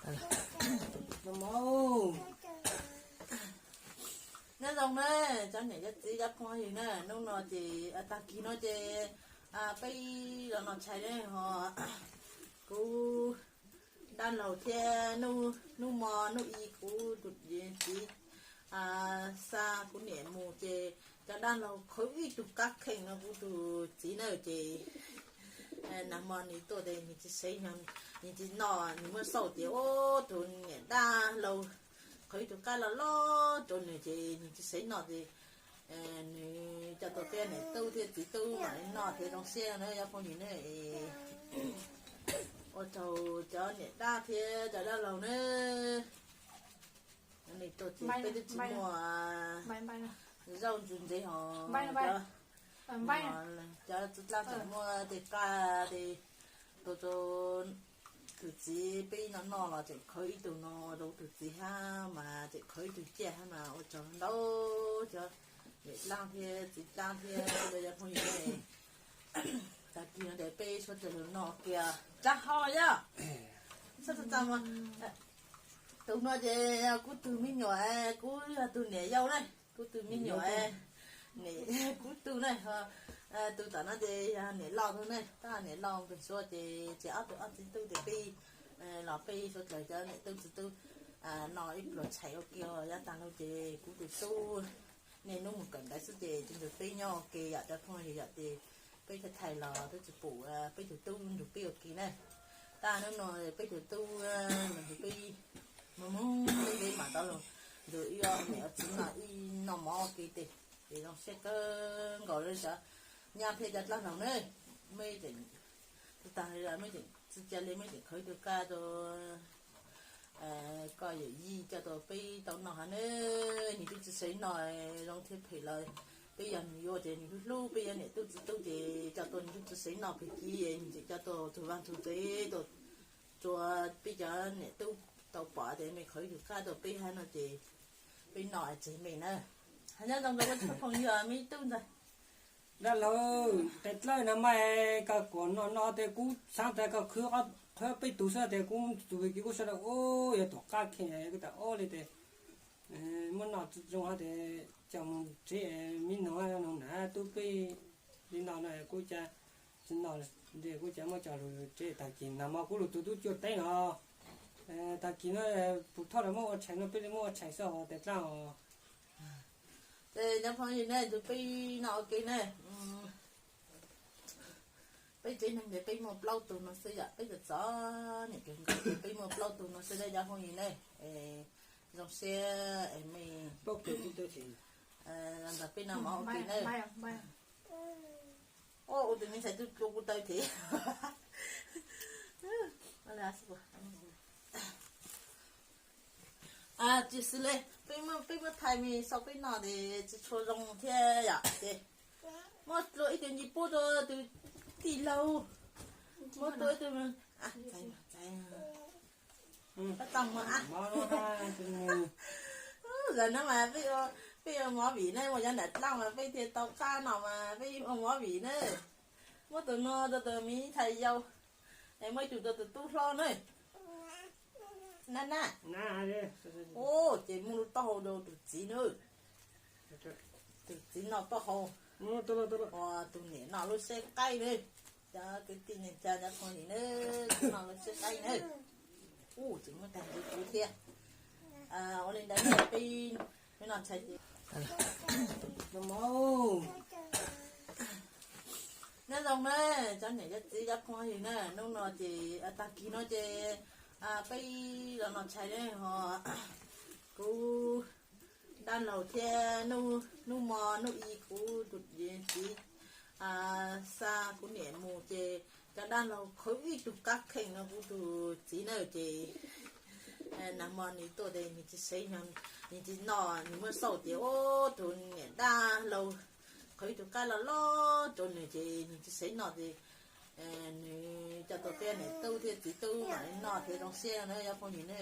Nyob zoo na, cov niam cov txiv cov phooj ywg na, hnub no ces tag kis no ces peb los noj tshais ne ho kuv dab laug thiab hnub mo hnub i kuv tus txiv xa kuv niam mus ces cov dab laug qhwv ib tug kab kheej no kuv tus txiv na ces nag hmo nws tuaj ces nws tsis xev, nws tsis noj, nws muab xauj tias ua tus niam dab laug qhwv ib tug kab loj loj rau nws ces nws tsis xev noj ces nws coj tau peb niam tub thiab txiv tub mam li noj thiab zoo siab na cov phooj ywg ne. Ua tsaug cov niam dab thiab cov dab laug na. Nws tuaj ces peb twb tsis muaj zaub ntxuav ntsev hos cov txiv dab tseem muaj tej qab tej tus tus txiv peb noj noj los tseem qhwv ib tug no rau tus txiv hab mas tseem qhwv ib tug ciaj hab mas ua tsaug ntau cov niam dab thiab txiv dab thiab cov phooj ywg ne. Tag kis no ces peb suav dlawg los noj kiag rab hau yog. Tus no ces yog kuv tus me nyuam, kuv yog tus niam yau na, kuv tus me nyuam, kuv tus na, tus tom no ces yog niam laus tus na, tab niam laus pem suav ces tsis ob tug ob txiv tub ces peb los peb suav dlawg cov niam tub txiv tub noj ib pluag tshais ua ke yav tag lawm ces kuv tus tub niaj hnub mus kawm ntawv xwb ces tsuas nrog peb nyob ua ke yom cov phooj ywg yom ces peb thaij thaij los twb tsis pum peb tus tub nrog peb ua ke na. Tab hnub no peb tus tub nrog peb mus mus peb mam tau los nrog ib ob niam txiv no ib noj mov ua ke ces ces zoo siab kawg nkaus li cov nyab thiab cov dab laug ne. Mej tseem tag li mej tseem txij cia li mej tseem qhwv tus kab rau koj yawm yij coj tau peb tau noj hab ne. Nws twb tsis xev noj, zoo thiab phem los peb yog nws yuav ces nws hlub hlub peb yog niam tub txiv tub ces coj tau nws twb tsis xev noj pem kiv nws tseem coj tau tug vaj tug tsev tau rua peb cov niam tub tau pom tias mej qhwv tus kab rau peb hab no ces peb noj tseg mej na. Hab nyob zoo nkawd ua tsoom phooj ywg mej tub ntxawg. Dab laug, tes dlawb no mas koj kuas noj no tes kuv xaav tas koj qhwv peb tug xwb tes kuv tus kiv kuv sawv daws ua yog tom qab kheej kuv tas ob li tes muab noj zoo hab tes coj mus tsev, me noog noog nam tub peb li no no kuv cas tsis noj li kuv cas muab coj lug tsev tag kis nag hmo kuv lug tus tub cuaj teeb os. Tag kis no pum thoj lawv muab ua tshais no peb li muab ua tshais xwb os tes dlawb os. Ces cov phooj ywg ne, tus peb noj ua ke ne, peb tsev neeg ces peb muaj plaub tug no xwb yom, peb txom txom nyem kawg nkaus ces peb muaj plaub tug no xwb ne cov phooj ywg ne. Zoo siab es mej nrog peb noj mov ua ke na. Ua tus me ntxhais tub dlua kuv taw thiab. Tsis xws li peb muab thaij mej saib peb noj ces tsis tshua zoo thiab yom ces muab dlua ib tug ncej puab rau tus tij laug, muab dlua ib tug Peb tau mus a. Zaum no mas peb ua mov vim ne, mus cov nram dlaaj mas peb thiaj tau qab no mas peb ua mov vim ne. Muab tus no rau tus me ntxhais yau, es muab ib tug rau tus tub hlob na. Na na. Ces muab lub taub hau rau tus txiv na. Tus txiv noj taub hau, tus niam noj lub siab qaib na. Cov kwv tij neej tsa cov phooj ywg na, noj lub siab qaib na. Tseem muab tag ntxiv kuv thiab. Ua li ntawd peb, peb noj tshais ces nyob zoo na cov niam cov txiv cov phooj ywg na, hnub no ces tag kis no ces peb los noj tshais ne ho kuv dab laug thiab hnub mo hnub i kuv tus txiv xa kuv niam mus ces cov dab laug qhwv ib tug kab kheej no kuv tus txiv na ces nag hmo nws tuaj ces nws tsis xev, nws tsis noj, nws muab xauj tias ua tus niam dab laug qhwv ib tug kab loj loj rau nws ces nws tsis xev noj ces nws coj tau peb niam tub thiab txiv tub mam li noj thiab zoo siab na cov phooj ywg na.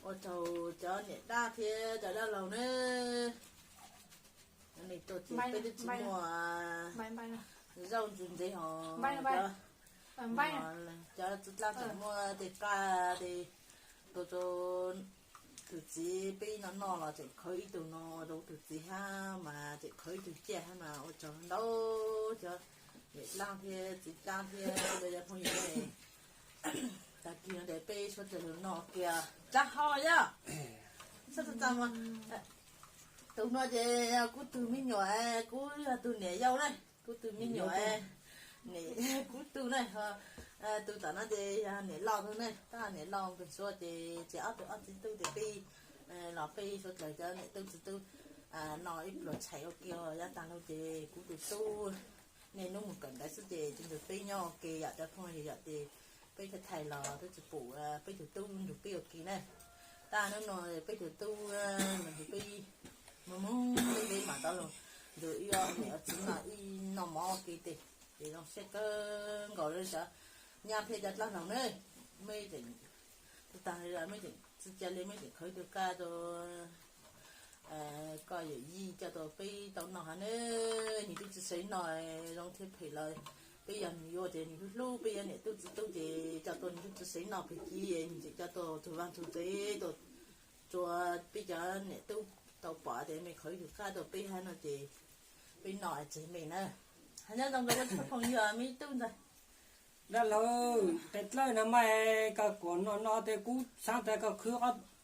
Ua tsaug cov niam dab thiab cov dab laug na. Nws tuaj ces peb twb tsis muaj zaub ntxuav ntsev hos cov Cov txiv dlab tseem muaj tej qaj tej, tus, tus txiv peb no noj los tseem khawb ib tug no rau tus txiv hab mas tseem khawb ib tug ciaj hab mas ua tsaug ntau cov niam dlaab thiab txiv dlaab thiab cov phooj ywg. Tag kis no ces peb suav dlawg lug noj kiag dlaab hau yog. Tus no ces yog kuv tug me nyuam, kuv yog tug niam yau na, kuv tug me nyuam, kub tug na. Tus tom no ces yog niam loj tug na, tab niam loj pem suav ces tsis ob tug ob txiv tub ces peb los peb suav dlawg cov niam tub txiv tub no ib pluag tshais ua ke yav tag lug ces kuv tus tub niaj hnub mus kawm ntawv xwb ces tsuas nrug peb nyob ua ke yom cov phooj ywg yom ces peb thaij thaij los twb tsis pum peb tug tub nrug peb ua ke na. Tab hnub no peb tug tub nrug peb moog moog peb mam tau lug nrug ib ob niam txiv no ib noj mov ua ke tes, ces zoo siab kawg nkaus le cov nyab thiab cov dlaab hlau na. Mej tseem tag le mej tseem txwv ca le mej tseem khawb tug qaj rau koj yawm yij coj tau peb tau noj hab na. Nwg tub txiv xaiv noj zoo thiab phem los peb yog nwg yuav ces nwg hlub hlub peb yog niam tub txiv tub ces coj tau nwg tub txiv xaiv noj pem ci nwg tseem coj tau tug vaaj tug tsev tau rua peb cov niam tub tau pom tias mej khawb tug qaj rau peb hab no ces peb noj tseg mej na. Hab nyob zoo rau peb tsoom phooj ywg mej tub ntxawg. Dab laug, tes dlawb no mas koj kuas noj no tes kuv xaav tas koj khwv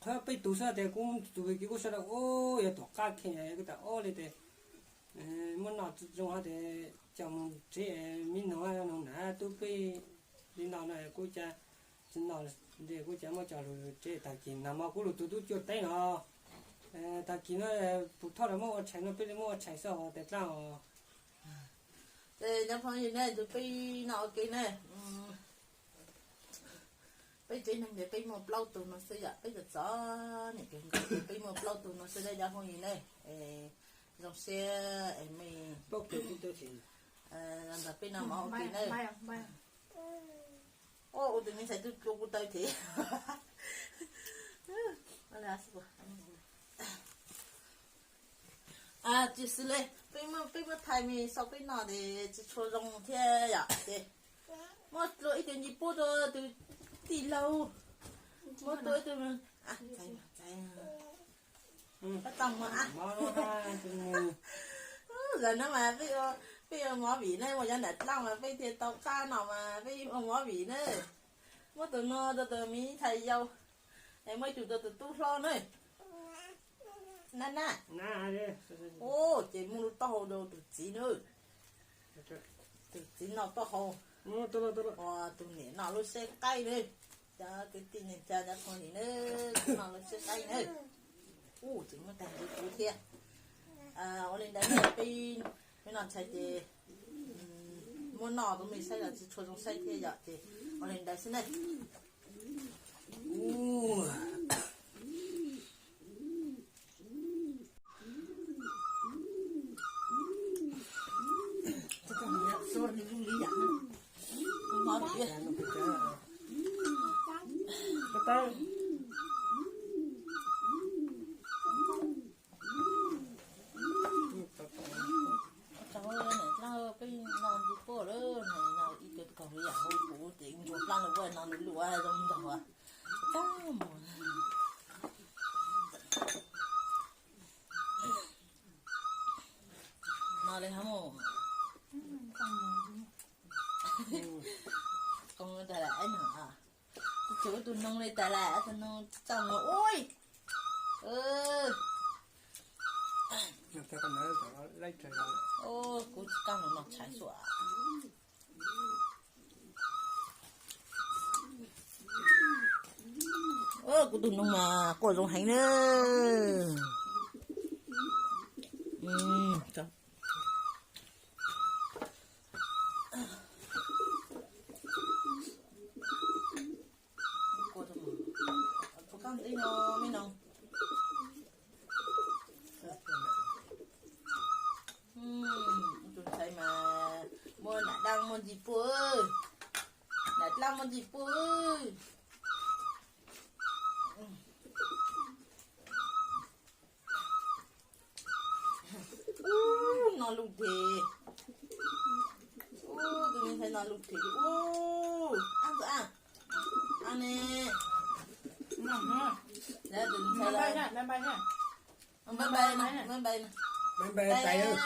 qhov peb tug xwb tes kuv tus kis kuv sawv daws ua yog tom qab kheej kuv tas ob le tes muab noj zoo hab tes coj moog tsev me noog noog nam tub peb li no no kuv ca tsi noj le kuv ca muab coj lug tsev tag kis no mas kuv lug tug tub cuaj teb no. Tag kis no pum thoj lawv muab ua tshais no peb le muab ua tshais xwb os tes dlaab os. Ces cov phooj ywg ne, tus peb noj ua ke ne, peb tsev neeg ces peb muaj plaub tug no xwb yom, peb txom txom nyem kawg nkaus ces peb muaj plaub tug no xwb ne cov phooj ywg ne. Zoo siab es mej nrog peb noj mov ua ke ne. Ua tus me ntxhais tub dlua kuv taw thiab. Tsis xws le peb muab thaij mej saib peb noj tes tsis tshua zoo thiab yom ces muab dlua ib tug ncej puab rua tus tij laug, muab dlua ib tug, tau zag no mas peb ua mov vim ne, muaj cov nam dlaab mas peb thiaj tau qab no mas peb ua mov vim ne. Muab tus no rua tus me ntxhais yau, es muab ib tug rua tus tub hlob na. Na na, ces muab lub taub hau rau tus txiv na. Tus txiv noj taub hau, ua tus niam noj lub sab qaib na. Cov kwv tij neej tsa cov phooj ywg na, noj lub sab qaib na. Ub, tseem muab tag ntawd kuv thiab. Ua li ntawd peb, peb noj tshais ces muab noj rau mej saib los tsis tshua zoo saib thiab yom ces ua li ntawd xwb ne. Peb noj ncej puab lawm, ib tug kaug li yam hauv kuv ces ntsuag plaab lug ua no nws lub ua zoo nraug. Tag mus no li hab mus. Koom tas lawm, tus tub tus noog li tas lawm, tus noog tsis txaj muag ua. Kuv tsis kaam lug noj tshais xwb. Kuv tus noog mas quaj zoo heev na. Puas koj ntxiv no me noog? Tus ntxhais mas muaj nam dlaab muaj ntsis puab, nam dlaab muaj ntsis puab. Ub, noj lug dhev. Ub, tus me ntxhais noj lug dhev ub. Ab, ab ne. Bye bye no, bye bye no. Bye bye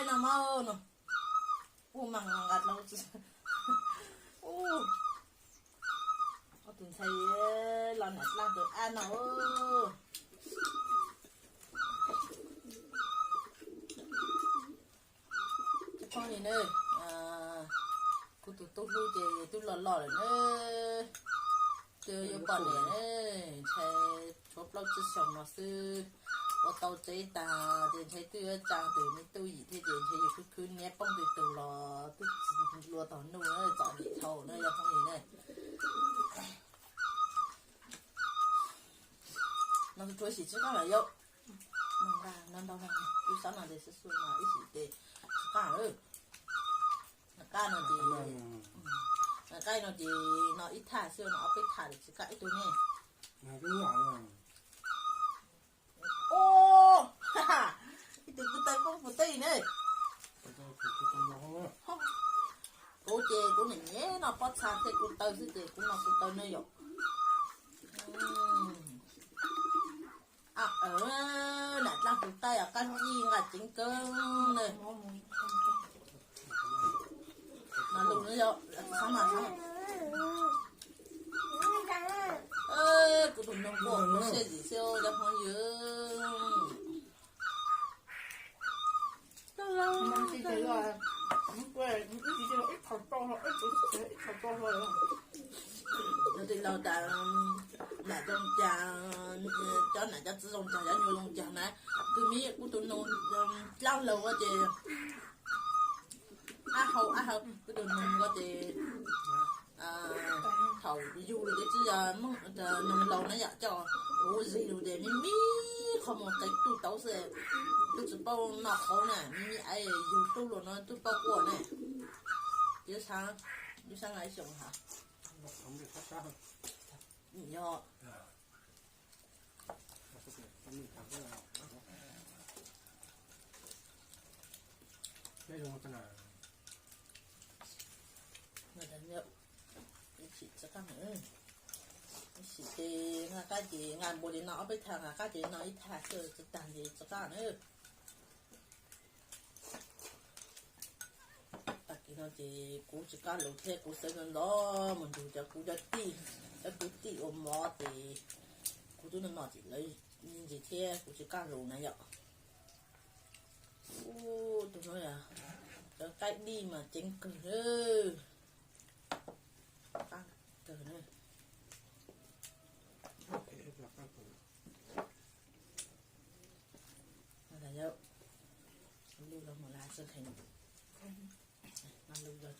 no, no. Ua mas nqa dlhau tsi. Ua, tus ntxhais los nam dlaab tus ab no. Phooj ywg na, kuv tus tub hlub ces twb los los lawm na. Twb yuav poj niam na, ntshai tshuav plaub tsib xyoos no xwb. Ua tau tsev tag ces ntshai twb yuav tsa tus me tub yim thiab ces ntshai yus khwv khwv niab poob twg tug los twb tsis luag tog nuj na, txom nyem dhau na yog phooj ywg na. No tus tub ib sim tsis qaaj lawm yau. No nqa, no ntau, ib sab no ces xub xub no ib sim ces tsis qaaj lawm. Nqa qaij no ces, nqa qaij no ces no ib thaj xwb no ob peb thaj ces tsis qaaj ib tug ne. Ib tug kuv taw poob puas teb ne. Kuv ces kuv niam nyiam no pob txha thiab kuv taw xwb ces kuv no kuv taw ne yom. Nam dlaaj tus taij os, qab ncij nqaj ceev kawg ne. Mas lus no yog, kuv tus noog kuj siab zim xwb cov phooj ywg. Tij laug tas, nam zoo cas, cov nam cov txiv zoo cas, cov nyuas zoo cas na. Kuv me kuv tus noog dlaab laug ces ab hau ab hau, kuv tus noog ko ces thaum yug lawm ces tsis yog noog laus na yom, coj kuv zig lug ces me me qhov muag qev tuj tauv xwb, twb tsis paub noj qhauv na, me me aiv yug hlub lug no twb paub quaj ne. Ces lub sab nqaij xyoo ha. Yog ib sim ces nqa qaij ces nqa npaum li no ob peb thaj, nqa qaij ces no ib thaj xwb tsis tag ces tsis qaaj na. Tag kis no ces kuv tsis qaaj lus thiab, kuv xav ntxov mus nrug cov kuv cov tij, cov kwv tij ua mov ces kuv twb noj noj ces lawv ntsis thiab kuv tsis qaaj lus na yom. Ub, tus no yog cov qaib dij mas ceev kawg, qaib kawg na. Lug los mus lawm xwb, lug los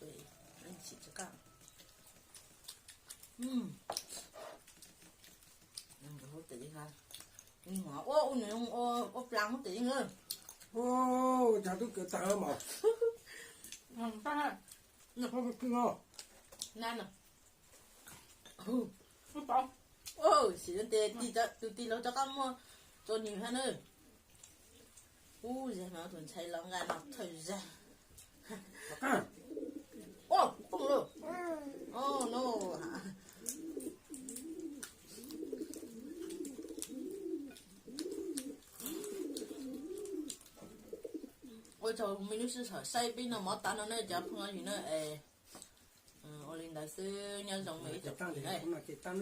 ib sim tsis qaaj. Tes, ua nws ua plas hub tes yeej. Cas tub kawg tag mas. Sim tes tus tij laug rov qab muab tua nws hab na. Ub, zag mas tus ntxhais los nqa no thawj zag. Ua poob lawm. Ua tsaug me lub sij hawm saib peb noj mov tas no na cov phooj ywg na. Ua li ntawd xwb, nyob zoo me ib tsoom phooj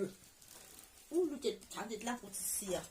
ywg. Ub, lub cev thav tes dlaab kuv tsis xis.